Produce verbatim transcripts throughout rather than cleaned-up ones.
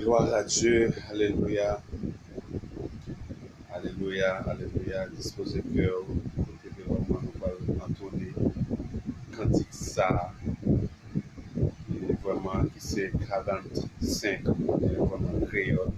Gloire à Dieu, alelouya. Alelouya, alelouya. Dispoze kè w, kote ke vrèman nou pral antone kantik sa a. E vrèman ki se karannsenk, e vrèman kreyòl,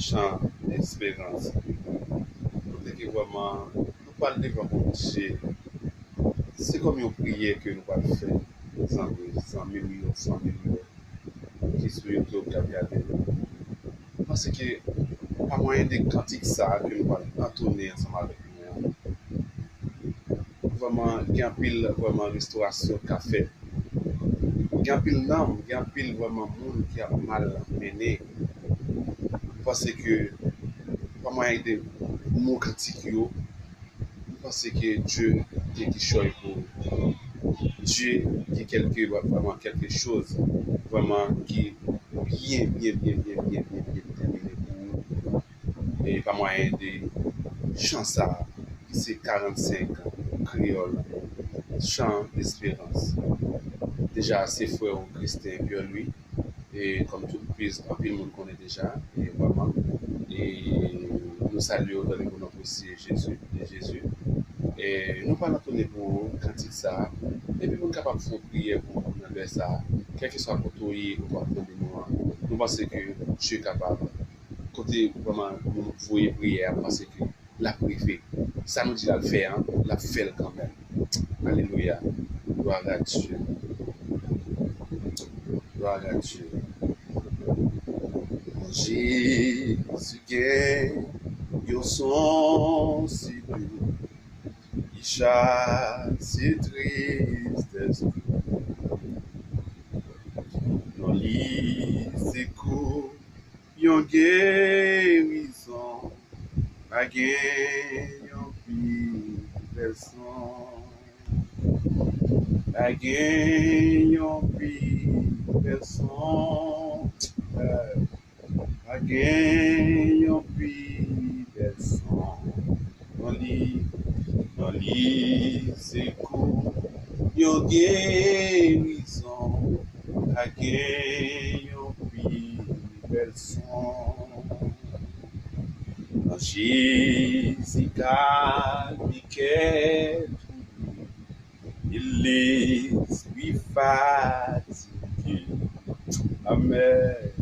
chan esperans. Kote ke vrèman nou pral devan Bondye. Se kòm yon priyè ke nou pral fè, zanmi, zanmi m yo, fanmi m yo ki sou YouTube k ap gade nou. Paske pa mwayen de kantik sa a ke nou pral antone ansanm avèk nou an, vrèman, gen anpil vrèman restorasyon k ap fèt. Gen anpil nanm, gen anpil vrèman moun ki ap mal mennen. Paske pa mwayen de mo kantik yo, m panse ke Dye gen kichòy pou ou. Dye gen kèlke, vrèman, kèlke choz vrèman ki byen, byen, byen, byen, byen, byen, byen detèmine pou ou. E pa mwayen de chan sa a, ki se karannsenk kreyòl, chan esperans. Deja, se frè w Christin Pierre Louis, e kòm tout plis, anpil moun konnen deja, e vrèman, e nou salye w nan non presi Jezi, de Jezi. E nou pral antone pou kantik sa a, epi pou n kapab fè yon priyè pou ou nan lè sa a, kèlkeswa kote w ye, ou p ap tande nou an. Nou panse ke Dye kapab, kote vrèman nou voye priyè a, m panse ke l ap rive. Sa nou di l al fè an, l ap fè l kanmenm. Alelouya. Gloire à Dieu. Gloire à Dieu. Jezi gen yon son si dou ki chase tristès tou. Non li se kou yon gerizon, pa gen yon pi bèl son. Pa gen yon pi bèl son. Pa gen yon pi bèl son. Non li, non li se kou yon gerizon. Pa gen yon pi bèl son. Nan Jezi kalme kè twouble, e lespri fatige. Amèn.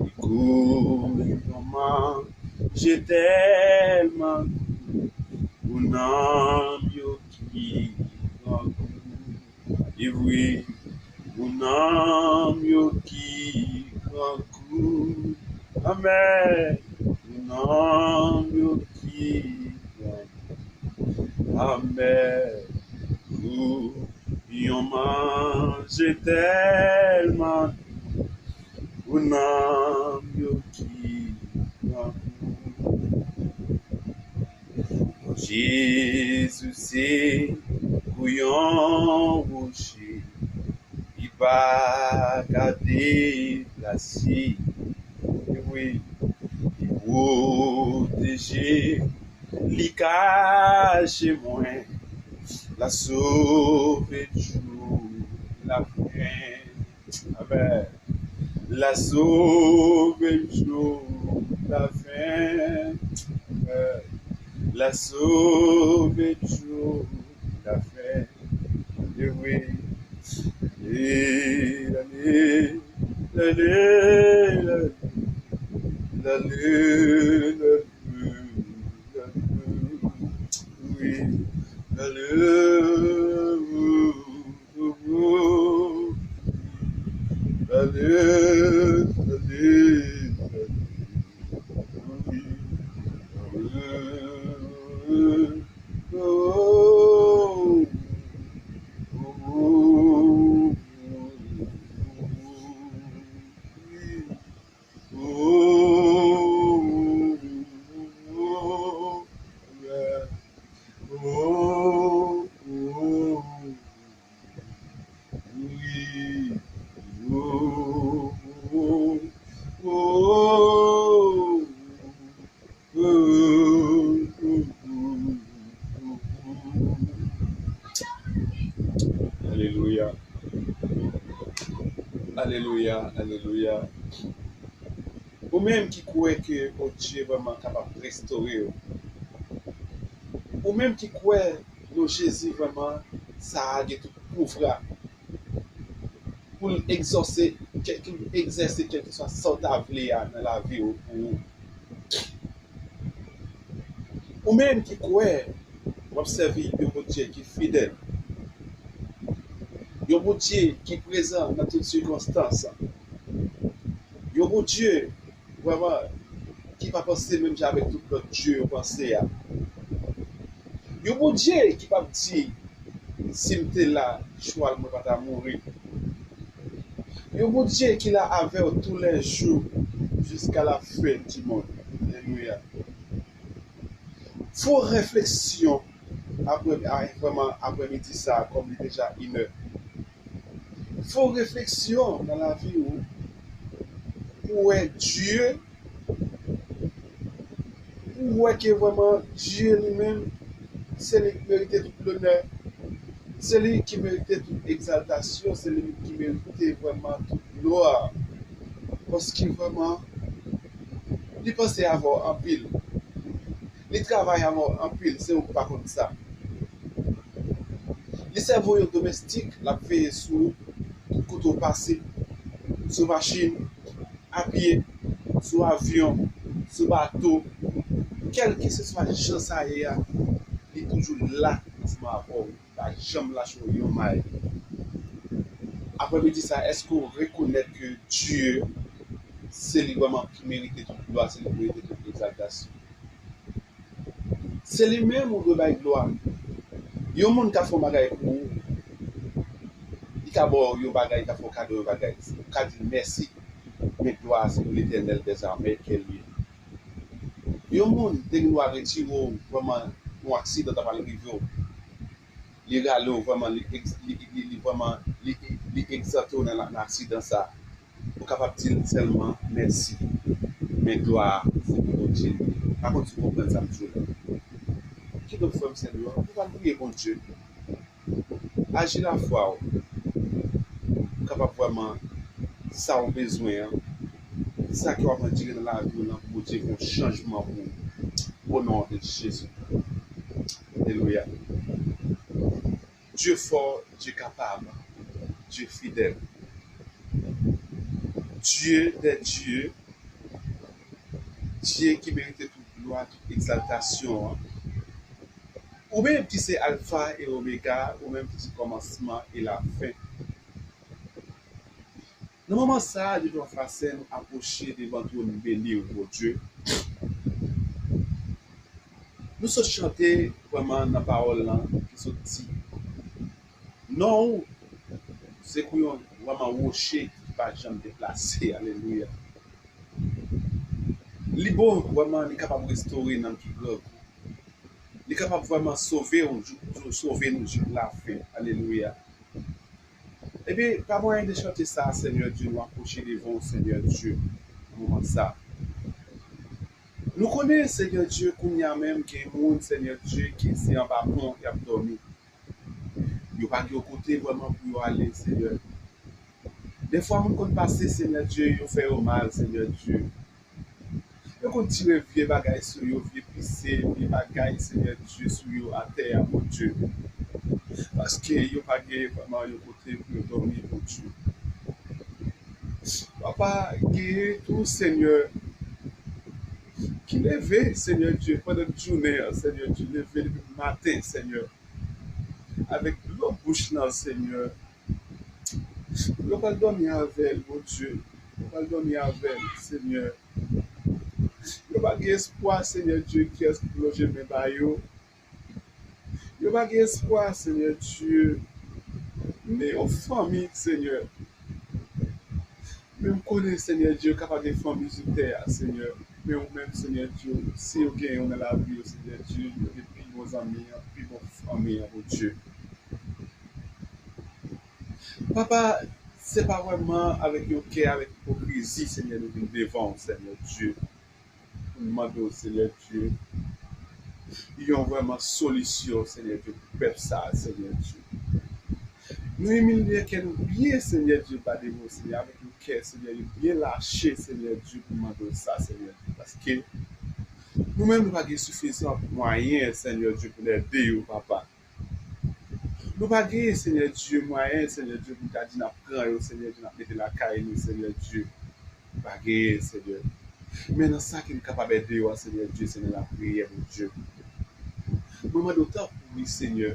Li kou yon manje tèlman gou pou nanm yo ki grangou. E wi, pou nanm yo ki grangou. Amèn. Pou nanm yo ki grangou. Amèn. Kou yon manje tèlman dou pou nanm yo ki grangou. Jezi se kou yon woche, li pa ka deplase. Wi, li pwoteje, li kache mwen, l ap sove jou lafen. Amèn. L ap sove jou lafen. Amèn. L ap sove jou lafen. E wi. E lale, lale, lale, lale, lale, lale, wi, lale, lale, lale, lale, wi, lale, wi. Alelouya. Alelouya, alelouya. Ou menm ki kwè ke Bondye vrèman kapab restore w. Ou menm ki kwè nan Jezi vrèman, sa a gen tout pouvwa pou l egzòse, kèl, pou l egzèse kèlkeswa sa w ta vle a nan lavi w pou ou. Ou menm ki kwè w ap sèvi yon Bondye ki fidèl, yon Bondye ki prezan nan tout sikonstans, yon Bondye vrèman ki pa panse menm jan avèk tout lòt dye yo panse a. Yon Bondye ki p ap di, si m te la, chwal mwen pa ta mouri. Yon Bondye ki la avè w toulèjou jiska lafen di mond. Alelouya. Fè w refleksyon apre, a, vrèman, aprèmidi sa a, kòm li deja inè. Fè w refleksyon nan lavi w pou w wè Dye, pou w wè ke vrèman Dye li menm, se li ki merite tout lonè, se li ki merite tout egzaltasyon, se li ki merite vrèman tout glwa. Paske vrèman, li panse avè w anpil. Li travay avè w anpil, se ou ki pa konn sa. Li sèvi w yon domestik, l ap veye sou ou tout kote w pase, sou machin, a pye, sou avyon, sou bato, kèlkeswa jan sa ye a, li toujou la ansanm avè w, li pa janm lache w yon may. Aprèmidi sa, èske w rekonèt ke Dye, se li vrèman ki merite tout glwa, se li ki merite tout egzaltasyon? Se li menm ou dwe bay glwa. Yon moun ka fè yon bagay pou ou, li ka ba w yon bagay, li ka fè w kado yon bagay. Ou ka di l mèsi, men glwa a se pou Letènèl dèzame ke l ye. Yon moun te gen dwa retire w vrèman, yon aksidan ta pral rive w. Li rale w vrèman, li, li, li, li vrèman, li, li egzante w nan, nan aksidan sa a. Ou kapab di l sèlman mèsi. Men glwa a, se pou Bondye. Pa konn si w konprann sa m di w la. Kidonk, frè m, sè m yo, nou pral priye Bondye. Aji lafwa w. Ou kapab vrèman, sa w bezwen an, sa ke w ap andire nan lavi w lan, pou Bondye fè yon chanjman pou ou. O non de Jezi. Alelouya. Dye fò, Dye kapab, Dye fidèl. Dye dè dye, Dye ki merite tout glwa, tout egzaltasyon an. Ou menm ki se Alfa e Omega, ou menm ki se kòmansman e lafen. Nan moman sa a, de twa fasen, nou apwoche devan twòn beni w, Bondye. Nou sot chante vrèman nan pawòl lan ki sot di, non ou, se kou yon vrèman woche ki pa janm deplase. Alelouya. Li bon, vrèman, li kapab restore nanm ki grangou. Li kapab vrèman sove w, jou, jou, sove nou jouk lafen. Alelouya. Ebyen, pa mwayen de chante sa a, Senyè Dye, nou apwoche devan w, Senyè Dye, nan moman sa a. Nou konnen, Senyè Dye, kounye a menm, gen moun, Senyè Dye, ki se anba pon y ap dòmi. Yo pa gen yon kote vrèman pou yo ale, Senyè. Defwa, moun konn pase, Senyè Dye, yo fè yo mal, Senyè Dye. Yo konn tire vye bagay sou yo, vye pise, vye bagay, Senyè Dye, sou yo atè a, Bondye. Paske yo pa gen vrèman yon kote pou yo dòmi, Bondye. Papa, gen tou, Senyè, ki leve, Senyè Dye, pandan jounen an, Senyè Dye, leve depi maten, Senyè, avèk dlo bouch lan, Senyè. Yo pral dòmi avè l, Bondye. Yo pral dòmi avè l, Senyè. Yo pa gen espwa, Senyè Dye, kiyès ki pou lonje men ba yo. Yo pa gen espwa, Senyè Dye. Men yon fanmi, Senyè. Men m konnen, Senyè Dye, yo ka pa gen fanmi sou tè a, Senyè. Men ou menm, Senyè Dye, si yo gen yon nan lavi yo, Senyè Dye, yo gen pi bon zanmi an, pi bon fanmi an, Bondye. Papa, se pa vrèman avèk yon kè avèk ipokrizi, Senyè, nou vin devan w, Senyè Dye, pou n mande w, Senyè Dye, yon vrèman solisyon, Senyè Dye, pou pèp sa a, Senyè Dye. Nou imilye kè nou byen, Senyè Dye, ba devan w, Senyè, avèk yon kè, Senyè, yo byen lache, Senyè Dye, pou mande w sa, Senyè Dye. Paske nou menm, nou pa gen sifizan mwayen, Senyè Dye, pou n ede yo, papa. Nou pa gen, Senyè Dye, mwayen, Senyè Dye, pou n ta di n ap pran yo, Senyè Dye, n ap mete lakay nou, Senyè Dye. Nou pa genyen, Senyè. Men nan sa ke n kapab ede yo a, Senyè Dye, se nan lapriyè, Bondye. Mwen mande w tanpri, Senyè.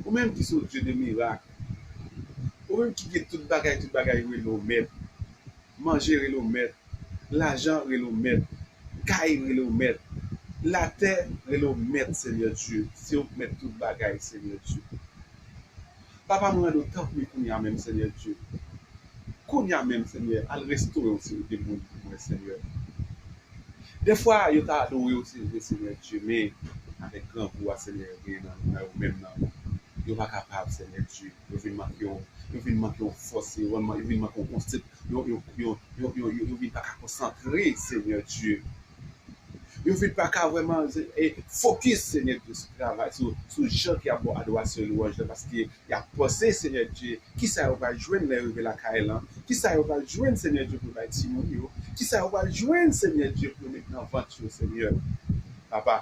Ou menm ki se yon Dye de mirak. Ou menm ki gen tout bagay, tout bagay rele w mèt. Manje rele w mèt. Lajan rele w mèt. Kay rele w mèt. Latè rele w mèt, Senyè Dye. Se ou k mèt tout bagay, Senyè Dye. Papa, mwen mande w tanpri kounye a menm, Senyè Dye. Kounye a menm, Senyè, al restore yon seri de moun pou mwen, Senyè. Dèfwa, yo ta adore w, se vre, Senyè Dye, men avèk grangou a, Senyè, yo genyen nan, nan yo menm nan, yo pa kapab, Senyè Dye. Yo vin manke yon, yo vin manke yon fòs, yo vin, yo vin manke yon konsèp, yo, yo, yo, yo, yo, yo, yo vin pa ka konsantre, Senyè Dye. Yo vin pa ka vrèman e, fokis, Senyè Dye, sou travay, sou, sou jan ke y ap ba w adorasyon e lwanj la, paske y ap panse, Senyè Dye, kisa yo pral jwenn lè yo rive lakay lan, kisa yo pral jwenn, Senyè Dye, pou yo bay timoun yo, kisa yo pral jwenn, Senyè Dye, pou yo met nan vant yo, Senyè. Papa,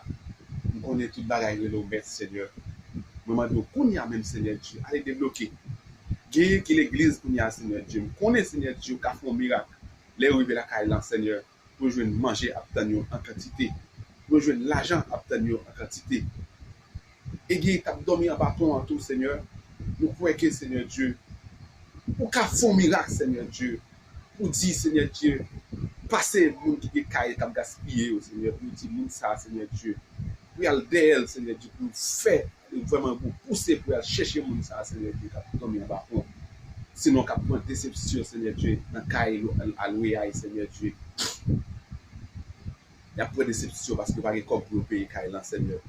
m konnen tout bagay rele w mèt, Senyè. Mwen mande w kounye a menm, Senyè Dye, ale debloke. Genyen ki legliz kounye a, Senyè Dye. M konnen, Senyè Dye, ou ka fè yon mirak. Lè yo rive lakay lan, Senyè, pou yo jwenn manje ap tann yo an kantite, pou yo jwenn lajan ap tann yo an kantite. E gen k ap dòmi anba pon an tou, Senyè. Nou kwè ke, Senyè Dye, ou ka fè yon mirak, Senyè Dye, pou di, Senyè Dye, pase moun ki gen kay k ap gaspiye yo, Senyè, pou yo di moun sa, Senyè Dye, pou y al dèyè l, Senyè Dye, pou yo fè vrèman pou pouse pou y al chèche moun sa a, Senyè Dye, k ap dòmi anba pon. Sinon, k ap pran desepsyon, Senyè Dye, nan kay yo al, al lwe a, Senyè Dye. Y ap pran desepsyon paske yo pa gen kòb pou yo peye kay lan, Senyè.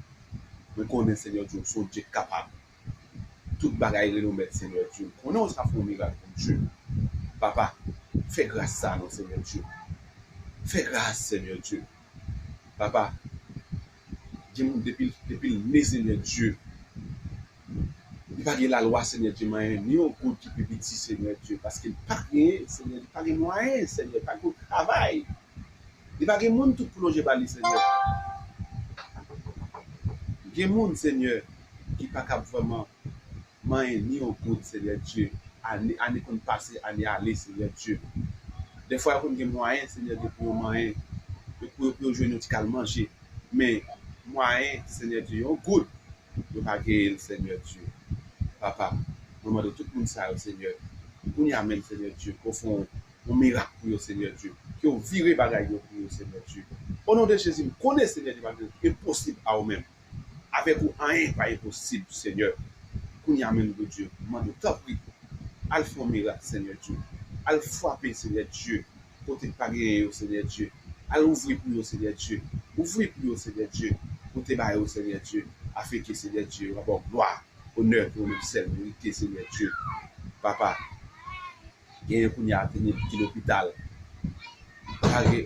Mwen konnen, Senyè Dye, ou se yon Dye k kapab. Tout bagay rele w mèt, Senyè Dye. M konnen ou sa fè yon mirak, Bondye. Papa, fè gras sa non, Senyè Dye. Fè gras, Senyè Dye. Papa, gen moun depi, depi l ne, Senyè Dye, li pa gen lalwa, Senyè Dye, manyen ni yon goud ki pi piti, Senyè Dye, paske li pa gen, Senyè, li pa gen mwayen, Senyè, li pa gen travay. Li pa gen moun tou pou lonje ba li, Senyè. Gen moun, Senyè, ki pa kab vrèman manyen ni yon goud, Senyè Dye. Ane, ane konn pase, ane ale, Senyè Dye. Dèfwa, yo konn gen mwayen, Senyè Dye, pou yo manyen, pou, pou, pou yo jwenn yon ti kal manje. Men, mwayen, Senyè Dye, yon goud, yo pa genyen l, Senyè Dye. Papa, mwen mande tout moun sa yo, Senyè, kounye a menm, Senyè Dye, ke w fè yon, yon mirak pou yo, Senyè Dye. Ke w vire bagay yo pou yo, Senyè Dye. O non de Jezi, m konnen, Senyè Dye, pa gen enposib a ou menm. Avèk ou, anyen pa enposib, Senyè. Kounye a menm, Bondye, m mande w, tanpri, al fè yon mirak, Senyè Dye. Al frape, Senyè Dye, kote k pa genyen yo, Senyè Dye. Al ouvri pou yo, Senyè Dye. Ouvri pou yo, Senyè Dye. Pote ba yo, Senyè Dye. Afin ke, Senyè Dye, yo ka ba w glwa, onè ke ou menm sèl merite, Senyè Dye. Papa, genyen kounye a ki lopital. Pa gen,